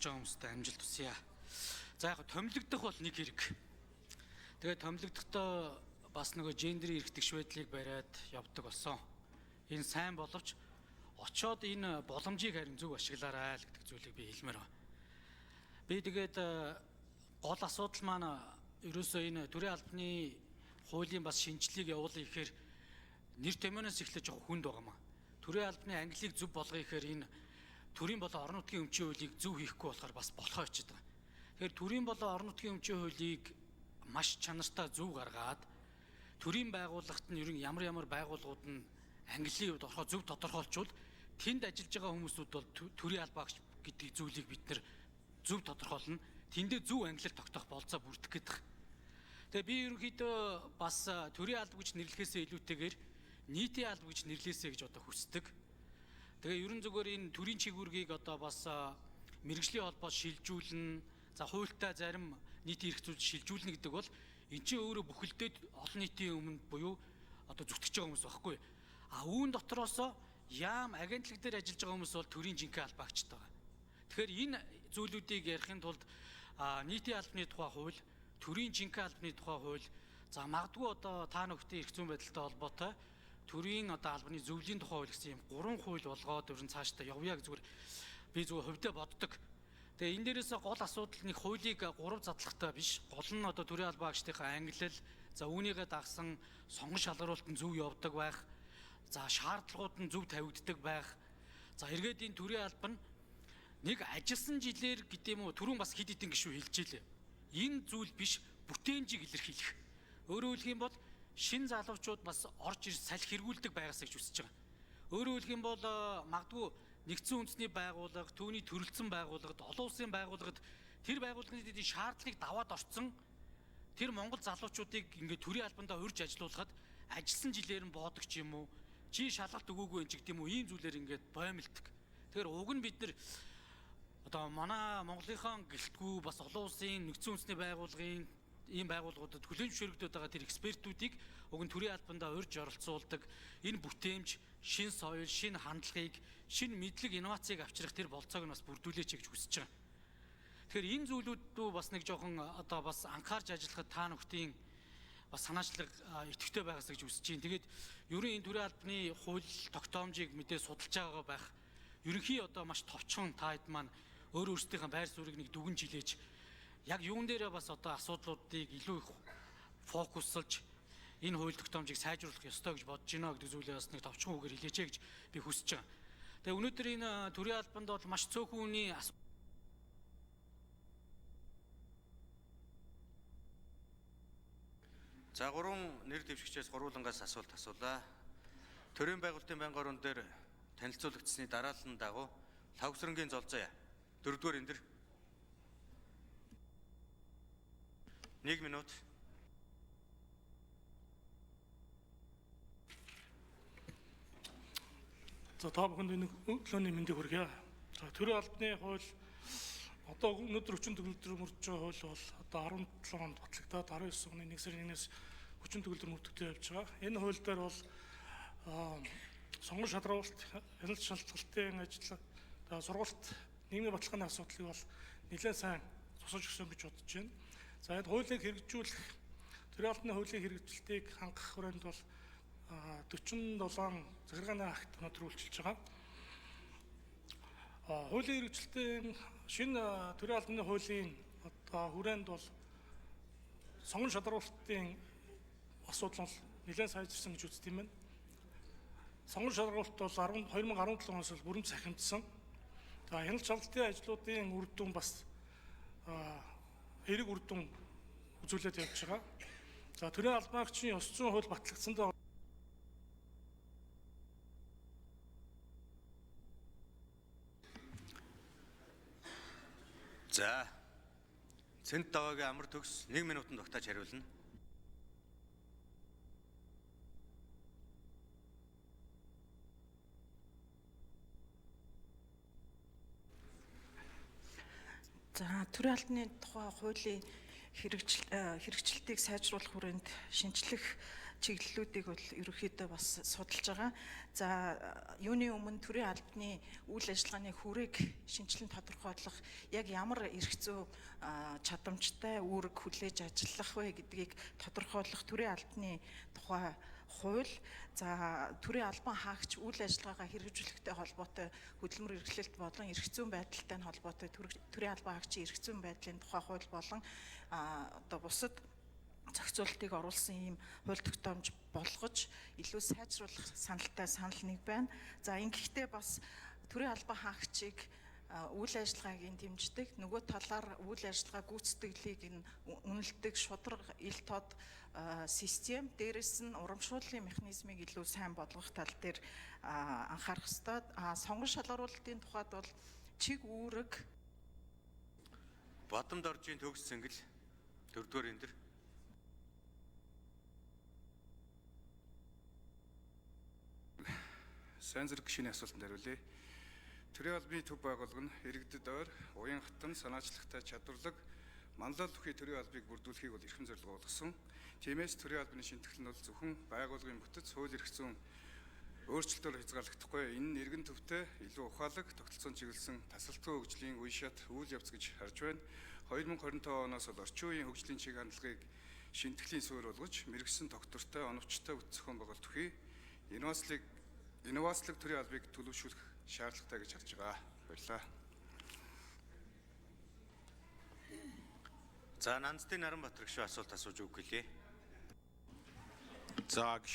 байгаа хүмүүстээ амжилт хүсье. За яг томилогдох бол нэг хэрэг. Тэгээд томилогдохдоо бас нөгөө гендерийн эрх тэгш байдлыг бариад явдаг болсон. Энэ сайн боловч очоод энэ боломжийг харин зөв ашиглаарай л гэдэг зүйлийг би хэлмээр байна. Би тэгээд гол асуудал маань ерөөсөө энэ төрийн албаны хуулийн бас шинжлэлийг явуулъя гэхээр нэр томьёоноос эхлэж жоохон хүнд байгаа маа. Төрийн албаны ангилыг зөв болгоё гэхээр энэ төрийн болон орон нутгийн өмчийн хуулийг зөв хийхгүй болохоор бас болохоо очиод байгаа. Тэгэхээр төрийн болон орон нутгийн өмчийн хуулийг маш чанартай зөв гаргаад төрийн байгууллагт нь ер нь ямар ямар байгууллагууд нь ангиллын хувьд орохоо зөв тодорхойлчвол тэнд ажиллаж байгаа хүмүүсүүд бол төрийн албаагч гэдэг зүйлийг бид нэр зөв тодорхойлно. Тэндээ зөв ангилал тогтоох болцоо бүрдэх гэдэг. Тэгээ би ерөнхийдөө бас төрийн алба гэж нэрлэхээсээ илүүтэйгээр нийтийн алба гэж нэрлээсэй гэж одоо хүсдэг. Тэгээ ерөн зүгээр энэ төрийн чигүүргийг одоо бас мэргэжлийн холбоо шилжүүлнэ. За хуультай зарим нийтийн эрх зүйл шилжүүлнэ гэдэг бол эн чинь өөрөө бүхэлдээ олон нийтийн өмнө буюу одоо зүтгэж байгаа хүмүүс байхгүй. А үүн дотроосоо яам агентлаг дээр ажиллаж байгаа хүмүүс бол төрийн жинхэнэ албаагчтай байгаа. Тэгэхээр энэ зүйлүүдийг ярихын тулд нийтийн албаны тухай хууль, төрийн жинхэнэ албаны тухай хууль, за магадгүй одоо та нөхдийн эрх зүйн байдалтай холбоотой төрийн одоо албаны зөвлөлийн тухай хууль гэсэн юм гурван хууль болгоод ер нь цаашдаа явъя гэж зүгээр би зүгээр хувьдаа боддог. Тэгээ энэ дээрээс гол асуудал нэг хуулийг гурав задлахтай биш. Гол нь одоо төрийн албан агчдынхаа ангилал, за үүнийгээ дагсан сонгон шалгаруулалт нь зөв явдаг байх, за шаардлагууд нь зөв тавигддаг байх. За эргээд энэ төрийн алба нь нэг ажилласан жилээр гэдэг юм уу түрүүн бас хэд хэдэн гишүү хэлж илээ. Энэ зүйл биш бүтээмжийг илэрхийлэх. Өөрөөр хэлэх юм бол шин залуучууд бас орж ирж салхи хэрэгүүлдэг байгаасаа гэж хүсэж байгаа. Өөрөөр хэлэх юм бол магадгүй нэгдсэн үндэсний байгууллага, түүний төрөлцсөн байгууллагад, олон улсын байгууллагад тэр байгууллагын эдийн шаардлагыг даваад орцсон тэр монгол залуучуудыг ингээд төрийн албандаа урьж ажилуулахад ажилласан жилээр нь боодог ч юм уу, чи шалгалт өгөөгүй юм ч гэдэг юм уу, ийм зүйлээр ингээд боомлдог. Тэгэхээр уг нь бид нар одоо манай Монголынхаа гэлтгүү бас олон улсын нэгдсэн үндэсний байгууллагын ийм байгууллагуудад хүлээн зөвшөөрөгдөд байгаа тэр экспертүүдийг уг нь төрийн албандаа урьж оролцуулдаг энэ бүтээмж, шин соёл, шин хандлагыг, шин мэдлэг, инновацийг авчрах тэр болцоог нь бас бүрдүүлээч гэж хүсэж байгаа. Тэгэхээр энэ зүйлүүд рүү бас нэг жоохон одоо бас анхаарч ажиллахад та нөхдийн бас санаачлаг идэвхтэй байгаасаа гэж хүсэж байна. Тэгээд ерөн энэ төрийн албаны хууль тогтоомжийг мэдээ судалж байгаа байх. Ерөнхий одоо маш товчхон та хэд маань өөр өөрсдийнхээ байр суурийг нэг дүгнж хилээж яг юун дээрээ бас одоо асуудлуудыг илүү их фокуслж энэ хууль тогтоомжийг сайжруулах ёстой гэж бодож байна гэдэг зүйлээ бас нэг товчхон үгээр хэлээч гэж би хүсэж байгаа. Тэгээ өнөөдөр энэ төрийн албанд бол маш цөөхөн хүний За гурван нэр дэвшигчээс гурвуулангаас асуулт асуулаа. Төрийн байгуулалтын байнгын орон дээр танилцуулагдсаны дараалан дагуу Лхагвсрангийн золзоо. Дөрөвдүгээр энэ дэр. 1 минут. За та бүхэнд энэ өглөөний мэндийг хүргье. За төрийн албаны хууль одоо өнөөдөр хүчин төгөлдөр мөрдөж байгаа хууль бол одоо 17 онд батлагдаад 19 оны 1 сарын 1-ээс хүчин төгөлдөр мөрдөгдөж явж байгаа. Энэ хууль дээр бол сонгон шалруулалт, хяналт шалгалтын ажил, сургалт, нийгмийн баталгааны асуудлыг бол нэлээд сайн тусаж өгсөн гэж бодож байна. За энэ хуулийг хэрэгжүүлэх, төрийн албаны хуулийн хэрэгжилтийг хангах хүрээнд бол 47 захиргааны акт өнөөдөр үйлчилж байгаа. Хуулийн хэрэгжилтийн шинэ төрийн албаны хуулийн одоо хүрээнд бол сонгон шалруулалтын асуудал бол нэлээд сайжирсан гэж үздэг юм байна. Сонгон шалруулалт бол 2017 оноос бүрэн цахимдсан. За хяналт шалгалтын ажлуудын үр дүн бас эерэг үр дүн үзүүлээд явж байгаа. За төрийн албаагчийн ёс зүйн хууль батлагдсандаа За Цэнт даваагийн амар төгс 1 минутанд багтааж хариулна. За төрийн албаны тухай хуулийн хэрэгжилтийг сайжруулах хүрээнд шинжлэх чиглэлүүдийг бол ерөнхийдөө бас судалж байгаа. За, юуны өмнө төрийн албаны үйл ажиллагааны хүрээг шинэчлэн тодорхойлох, яг ямар эрх зүй чадамжтай үүрэг хүлээж ажиллах вэ гэдгийг тодорхойлох төрийн албаны тухай хууль, за, төрийн албан хаагч үйл ажиллагаагаа хэрэгжүүлэхтэй холбоотой хөдөлмөр эрхлэлт болон эрх зүйн байдалтай нь холбоотой төрийн албан хаагчийн эрх зүйн байдлын тухай хууль болон одоо бусад зохицуултыг оруулсан ийм хууль тогтоомж болгож илүү сайжруулах саналтай санал нэг байна. За, ингэхдээ бас төрийн албан хаагчийг үйл ажиллагааг нь дэмждэг, нөгөө талаар үйл ажиллагаа гүйцэтгэлийг нь үнэлдэг шударга ил тод систем, дээрэс нь урамшууллын механизмыг илүү сайн болгох тал дээр анхаарах ёстой. Сонгон шалгаруулалтын тухайд бол чиг үүрэг Бадамд оржийн төгс цэнгэл 4-р энэ дэр. Сайн зэрэг гишүүний асуултанд хариулъя. Төрийн албаны төв байгууллага нь иргэдэд ойр, уян хатан, санаачлагтай, чадварлаг, манлайлал бүхий төрийн албыг бүрдүүлэхийг бол эрхэм зорилго болгосон. Тиймээс төрийн албаны шинэтгэл нь бол зөвхөн байгууллагын бүтэц, хууль эрх зүйн өөрчлөлтөөр хязгаарлагдахгүй. Энэ нь иргэн төвтэй илүү ухаалаг, тогтолцоон чиглэсэн тасалдгүй хөгжлийн үе шат үйл явц гэж харж байна. 2025 оноос бол орчин үеийн хөгжлийн чиг хандлагыг шинэтгэлийн суурь болгож, мэргэсэн тогтвортой, оновчтой бүтэц зохион байгуулалт бүхий инновацлог төрийн албыг төлөвшүүлэх шаардлагатай гэж харж байгаа. Баярлалаа. За, Нанддын Наранбатар гишүүн асуулт асууж өгөх гэлээ. За, гишүүн